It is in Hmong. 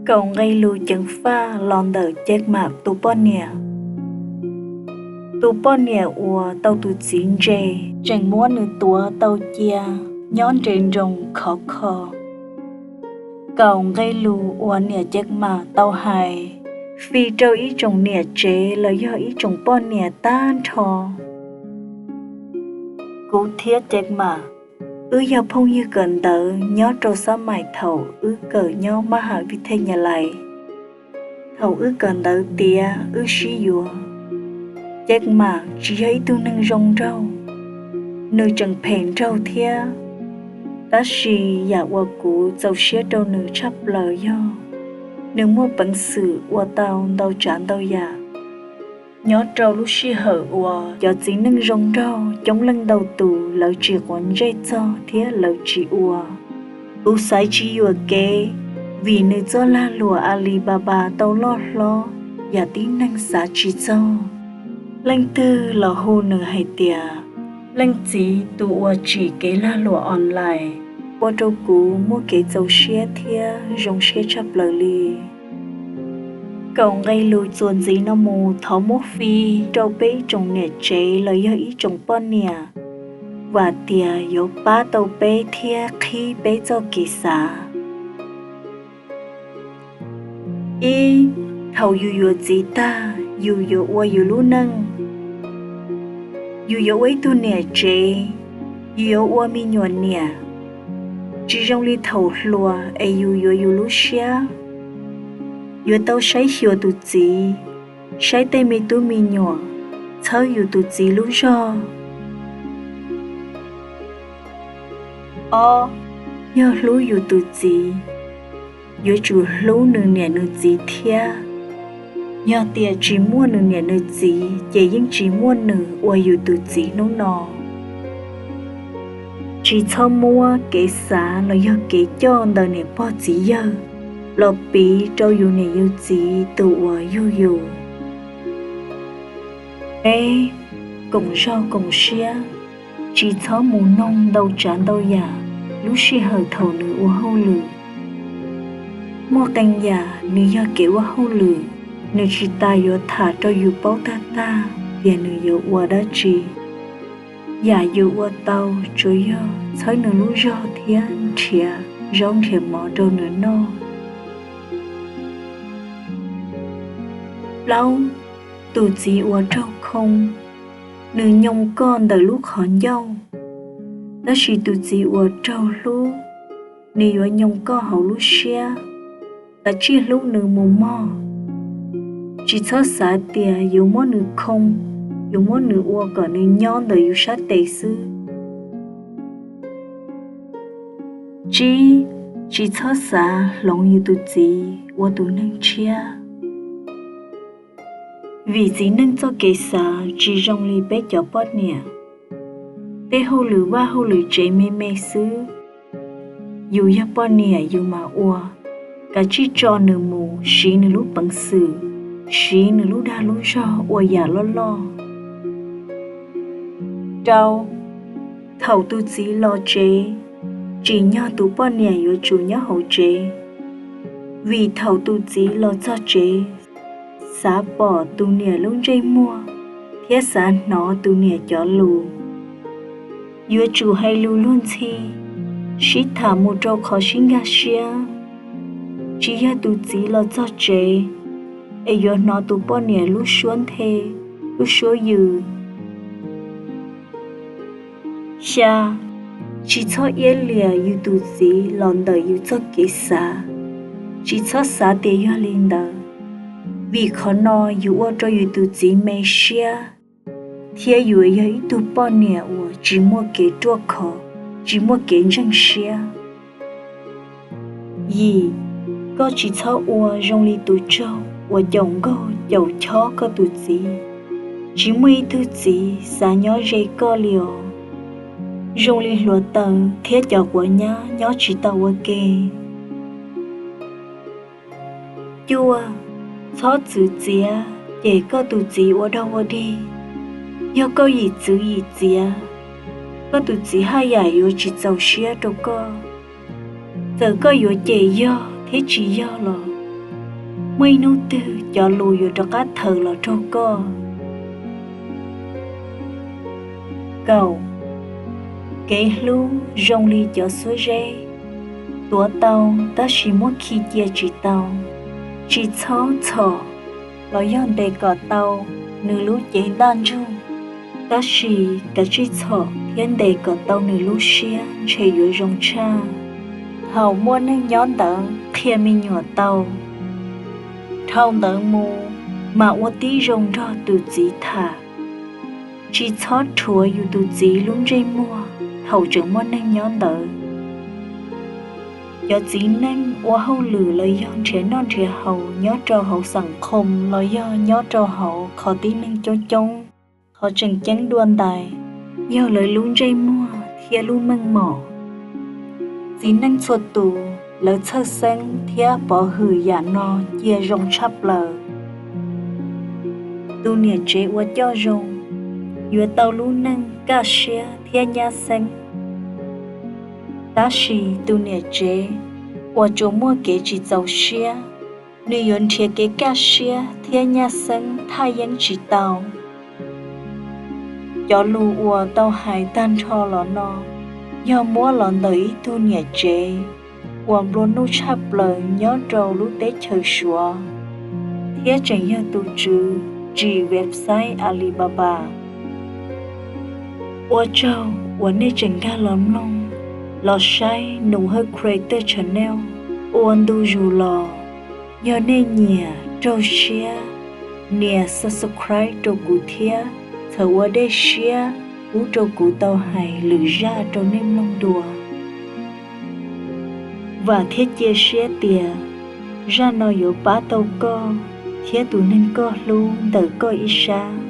Kaum nqe lus ceev faj los ntawm Cev Mam tus poj niam. Tus poj niam uas tau tus txiv ntse tseem muab nws tuav tau cia nyob nres nroos khov kho. Kaum nqe lus uas niam Cev Mam tau hais fij rau ib tsoom niam tsev los yog ib tsoom poj niam tag nrho. Kuv thiab Cev Mam, wb yog phooj ywg kawm ntawv nyob rau xab maim thaum wb kawm nyob mab ham vij thej nyas lais. Thaum wb kawm ntawv tiav wb sib yuav. Cev Mam tsis yog ib tug neeg zoo nraug, nws tseem phem nraug thiab. Tab sis yam uas kuv txaus siab rau nws tshaj plaws yog nws muaj peev xwm ua tau ntau tsav ntau yam. Nyob rau lub sij hawm uas cov txiv neej zoo nraug coob leej ntau tus lawv tsis quav ntsej txog thiab lawv tsis ua, kuv xaiv tsis yuam kev, vim nws txoj lag luam Alibaba tau loj hlob yam tib neeg xav tsis txog. Leej twg los hu nws hais tias leej txiv tus uas tsim kev lag luam online, ua rau kuv muaj kev txaus siab thiab zoo siab tshaj plaws li. Kaum nqe lus txuas ntxiv no mus thov muab fij rau peb ib tsoom niam tsev los yog ib tsoom poj niam, vam tias yuav pab tau peb thiab qhib peb txoj kev xav. Ib, thaum yus yuav txiv tag, yus yuav ua yus lub neej. Yus yuav ua ib tug niam tsev, yus yuav ua me nyuam niam. Tsis zoo li thaum hluas es yus yuav yus lub siab. Yuav tau saib xyuas tus txiv, saib tej me tub me nyuam, txhawb yus tus txiv lub zog. Ob, yog hlub yus tus txiv, yuav tsum hlub nws niam nws txiv thiab. Yog tias tsis muaj nws niam nws txiv ces yeej tsis muaj nws ua yus tus txiv hnub no. Tsis txhob muab kev xav los yog kev coj ntawm niam pog txiv yawg los piv rau yus niam yus txiv tus uas yug yus. Peb, koom zog koom siab, tsis txhob mus noog ntau tsav ntau yam lub sij hawm thaum nws ua hauj lwm. Muaj qee yam nws yog kev ua hauj lwm, nws tsis tas yuav tham rau yus paub tag tag tias nws yuav ua dab tsi. Yam yus ua tau tsuas yog txhawb nws lub zog thiab nrhiav zaub nrhiav mov rau nws noj. Plaub, tus txiv uas raug khoo, nws nyoo koj ntawm lub qhov ncauj, tab sis tus txiv uas raug hlub, nws yuav nyoo koj hauv lub siab. Kav tsij hlub nws mus mog. Tsis txhob xav tias yuav muab nws khoo, yuav muab nws ua kom nws nyob ntawm yus sab tes xwb. Tsib, tsis txhob xav hloov yus tus txiv ua tus neeg tshiab. Vim txiv neej txoj kev xav tsis zoo li peb cov poj niam. Tej hauj lwm vaj hauj lwm tsev me me xwb, yus yog poj niam yus mam ua. Kav tsij tso nws mus siv nws lub peev xwm, siv nws lub dag lub zog ua yam loj loj. Rau, thaum tus txiv los tsev, tsim nyog tus poj niam yuav tsum nyob hauv tsev, vim thaum tus txiv los txog tsev, xav pom tus niam lub ntsej muag thiab xav hnov tus niam cov lus. Yuav tsum hais lus luag ntxhi, sib tham mus rau qhov sib nkag siab. Tsis yog tus txiv los txog tsev es yuav hnov tus poj niam lub suab nthe, lub suab yws. Xya, tsis txhob iab liam yus tus txiv los ntawm yus txoj kev xav. Tsis txhob xav tias yog li ntawd, vim qhov no yuav ua rau yus tus txiv me siab, thiab yuav yog ib tug poj niam uas tsis muaj kev ruaj khov, tsis muaj kev ntseeg siab. Yim, koj tsis txhob ua zoo li tus tsaug uas caum nkaug caum chob koj tus txiv. Tsis muaj ib tug txiv xav nyob ze koj li os. Zoo li hluav taws thiab cov quav nyab nyob tsis tau ua ke. Cuaj, txhob txwv txiav cem koj tus txiv ua dog ua dig. Yog koj yim txwv yim txiav, koj tus txiv haj yam yuav tsis txaus siab rau koj. Txawm koj yuav cem yog thiab tsis yog los Muaj ib hnub twg cov lus yuav rov qab thawm los raug koj? Kaum, kev hlub zoo li cov xuab zeb, tuav tau tab sis muab khi cia tsis tau. Tsis txhob txhom los yog ntes kom tau nws lub cev ntaj ntsug, tab sis kav tsij txhom thiab ntes kom tau nws lub siab ntshe yuav zoo tshaj. Thaum muaj neeg nyob ntawd qhia me nyuam tau. Dhau ntawd mus, mas ua tib zoo nrog tus txiv tham. Tsis txhob rhuav yus tus txiv lub ntsej muag thaum tseem muaj neeg nyob ntawd. Cov txiv neej ua hauj lwm los yog nrhiav noj nrhiav haus nyob rau hauv xeem qhoo los yog nyob rau hauv qhov tib neeg coob coob, qhov tseem ceeb dua ntais yog lawv lub ntsej muag thiab lub meej mom. Txiv neej txhua tus lawv txhawj xeeb thiab pov hwm yam no cia zoo tshaj plaws. Tus niam tsev uas coj zoo yuav tau lub neej kaj siab thiab nyab xeeb. Tab sis tus niam tsev uas tsuas muaj kev tsis txaus siab, nws yuav nrhiav kev kaj siab thiab nyab xeeb thaj yeeb tsis tau. Cov lus uas tau hais tag nrho los no yog muab los ntawm ib tug niam tsev uas nplua nuj tshaj plaws nyob rau lub teb chaws Suav, thiab tseem yog tus tswv tsim website Alibaba. Ua tsaug uas nej tseem nkag los mloog, los saib Nus Hawj Creator Channel. Ua ntu zus los, yog nej nyiam raug siab, nias subscribe rau kuv thiab txhawm ua dej siab pub rau kuv tau hais lwm zaj rau nej mloog dua. Vam thiab cia siab tias zaj no yuav pab tau koj thiab tus neeg koj hlub ntawm koj ib sab.